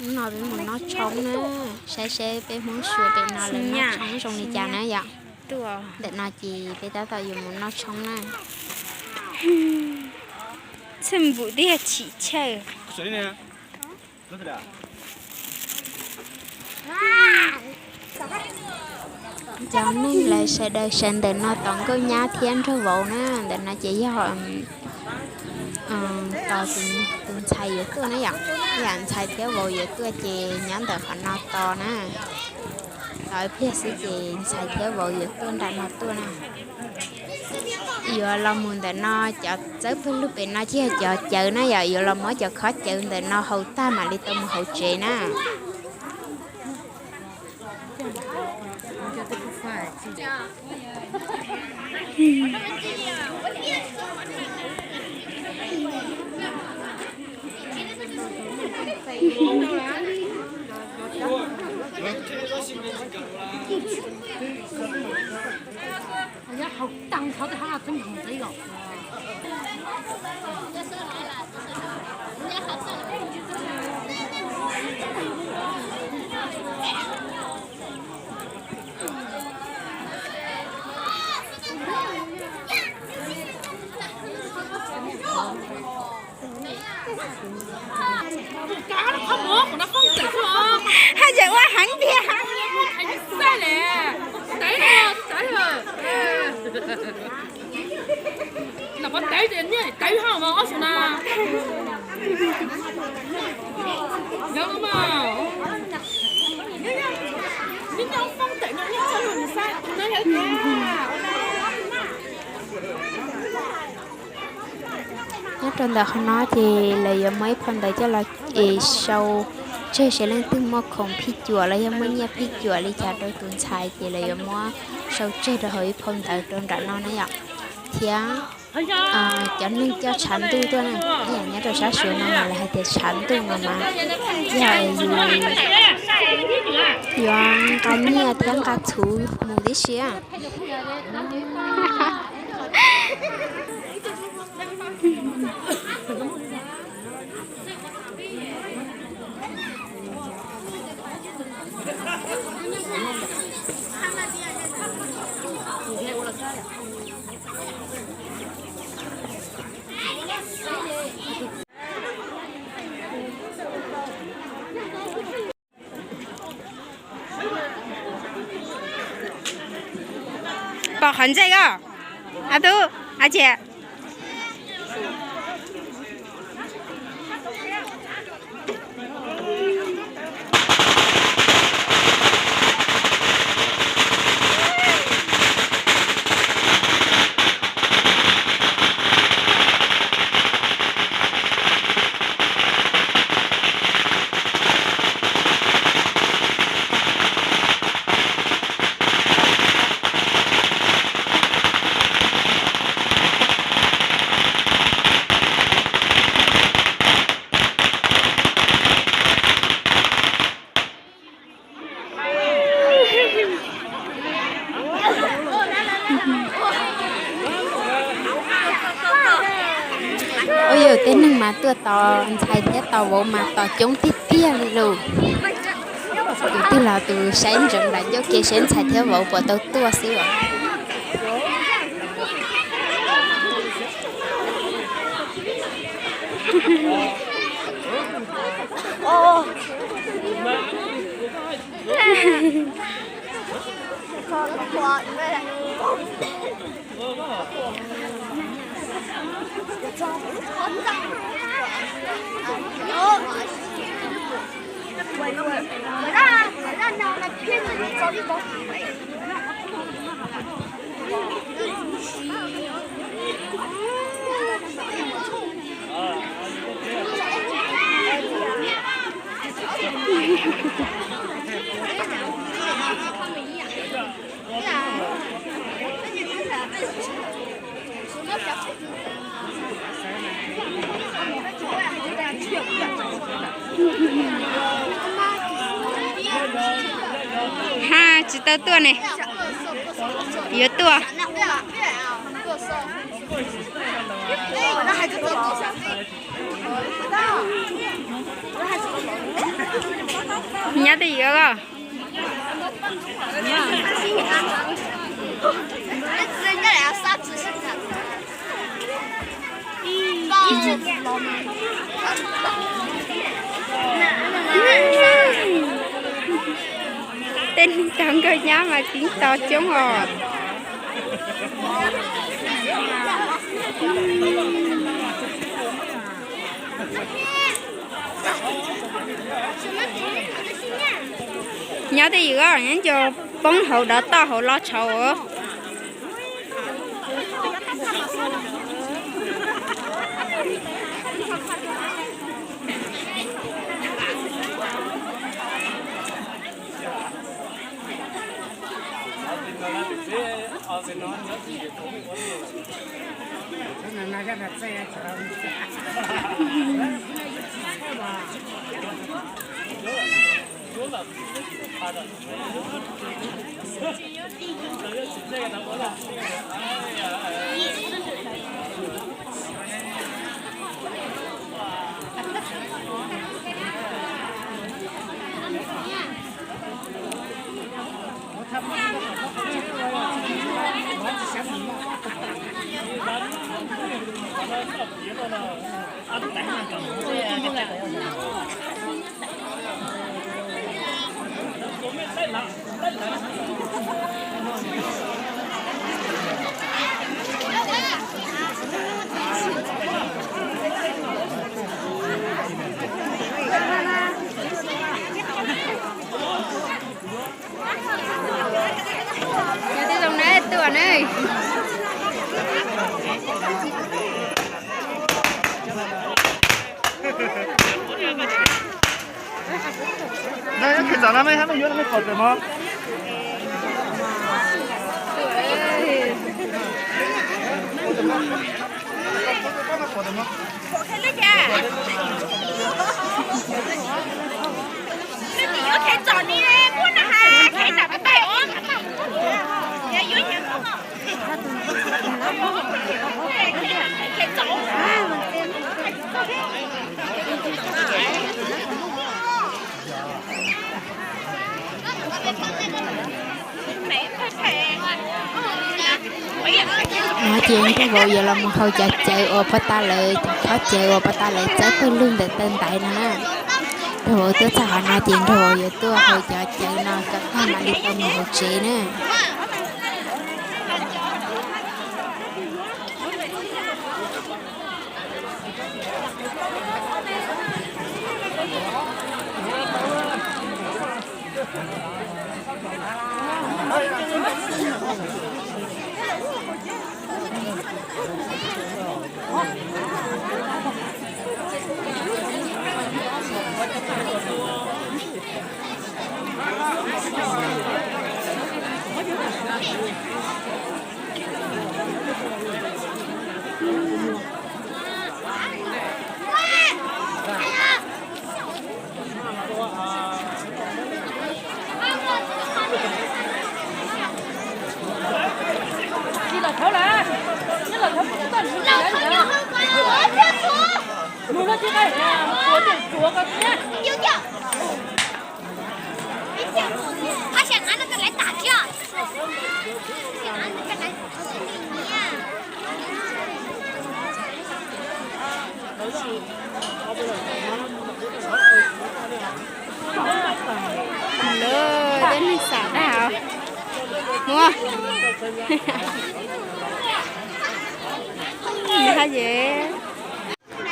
Hnub no peb mus noj tshoob na, saib seb peb Hmoob Suav pem no lawv noj tshoob zoo li cas na yom. Ntawm no ces peb tab tom yuav mus noj tshoob na. Txhij npum tiag chim chawj. Cov neeg lawv sawv daws sawv ntawm no tos nkauj nyab thiab nraug vauv na, ntawm no ces yog tos tus ntxhais yuav tuaj na yom, yam ntxhais thiab vauv yuav tuaj ces nyob ntawm qhov no tos na. Tos ib pliag xwb ces ntxhais thiab vauv yuav tuaj nram no tuaj na. Yuav los mus ntawm no, cov txawb pawg lug pem no ces yog cov cawv na yom, yuav los muab cov khob cawv ntawm no haus tag mam li tau mus hauv tsev na. Haj yam ua heev tiag. Nyob rau ntawm qhov no ces lawv yuav muab ib phau ntawv coj los es sau tseg seb leej twg muaj khoom phij cuam los yog muaj nyiaj phij cuam li cas rau tus ntxhais ces lawv yuav muab sau tseg rau hauv ib phau ntawv rau nram no na yom. Thiab cov neeg coj tshav ntuj tuaj na, ib yam nyob rau sab Suav no mas lawv hais tias tshav ntuj no mas yog yus yuav nqa nyiaj thiab nqa txhuv mus tib si. Pom qhov ntxeeg os, a tub, a ciam. Ua yog tej neeg mas tuaj tos ntxhais thiab tos vauv mas tos coob tiag tiag li lus. Tus twg los tus saib ntsoov nram ncauj ke seb ntxhais thiab vauv puas tau tuaj xwb os. Ha, tsis tau tuaj ne. Yuav tuaj. Nyob twj ywm os. Tej neeg tau nkawg nyab mas ceev to coob os. Nyob twj ywm os, nyob nco poob hauv dov toj hauv los tshauv. Yog tib zoo na, tuaj na. Kheev txom no mej hab mej yuav no mej pom tawm mog. No ces nrog vauv yuav los mus haus cov cawv uas puag ta lawv, cov khob cawv uas puag ta lawv txawb pawg lug ntawm taw ntaiv no na. Nrog vauv tuaj txog qhov no ces nrog vauv yuav tuaj haus cov cawv no kom tag mam li tau mus hauv tsev na. Lawv tej neeg xam dag os. Muaj. Nyob ces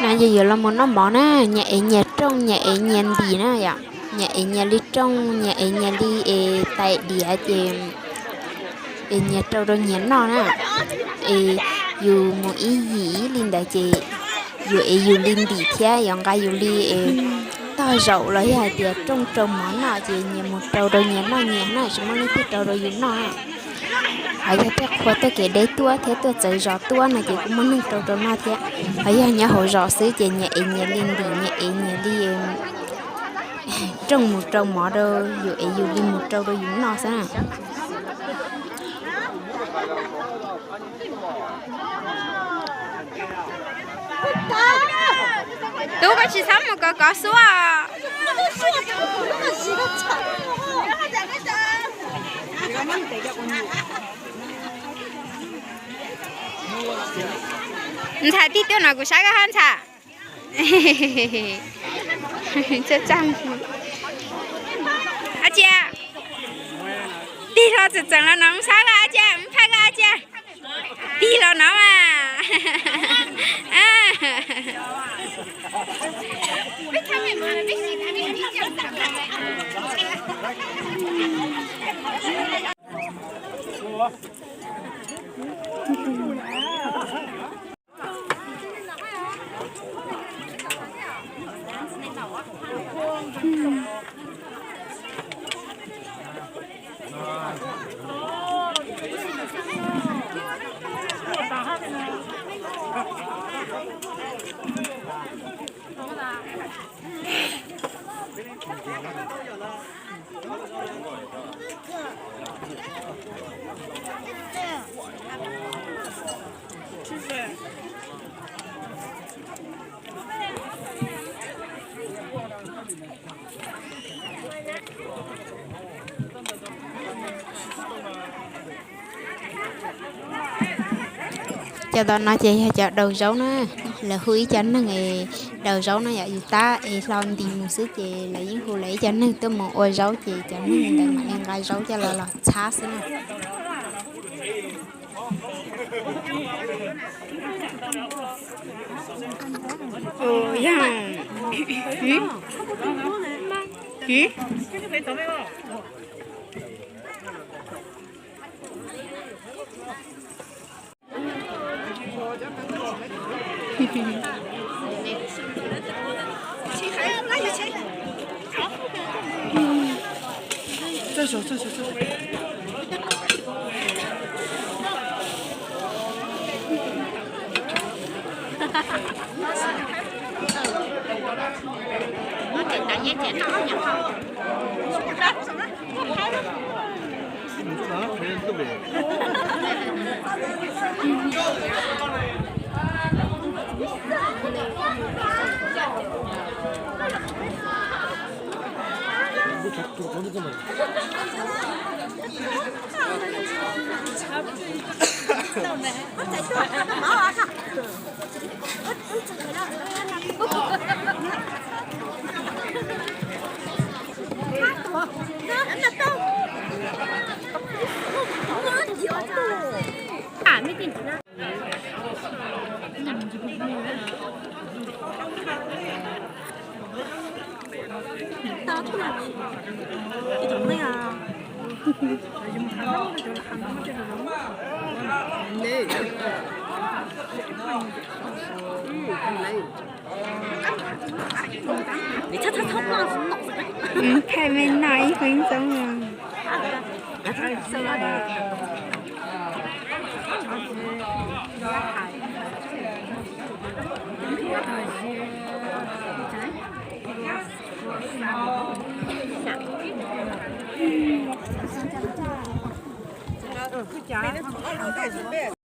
no yog yuav los mus noj mov na, nyias ev nyias rooj, nyias ev nyias ntim na yom, nyias ev nyias li rooj, nyias ev nyias li es tais diav ces es nyias rau rau nyias noj na. Es yus mus ib yim ib li ntawd ces yus ev yus li ntim thiab yuav nqa yus li es tog zaum los yog hais tias rooj rau mov noj ces nyias mus rau rau nyias noj nyias na, tsis muaj leej twg rau rau yus noj. Hos yog tej qhua tuaj kev deb tuaj thiab tuaj txawv zos tuaj no ces kuj muaj neeg rau rau noj thiab. Hos yog nyob hauv zos xwb ces nyias ev nyias li ntim, nyias ev nyias li rooj mus rau mov rau, yus ev yus li mus rau rau yus noj xwb na. Tub, koj tsis txhob mus kov kov xub os. Ntxhais tig tuaj no kuv saib koj hab ntxhais. Ab tsi, tig hlo txawm txawm los no mus saib koj ab tsi, mus phaib koj ab tsi. Tig hlo no mas. Cov tom no ces yog cov daus zaub na, lawv hu ib co neeg es daus zaub no yom, yus tab es hlo nti mus xwb ces lawv yeej hu lawv ib co neeg tuaj mus ua zaub ces cov neeg ntawd mam li nqa zaub coj los los txhab xwb na. Thaij me noj ib feeb xwb.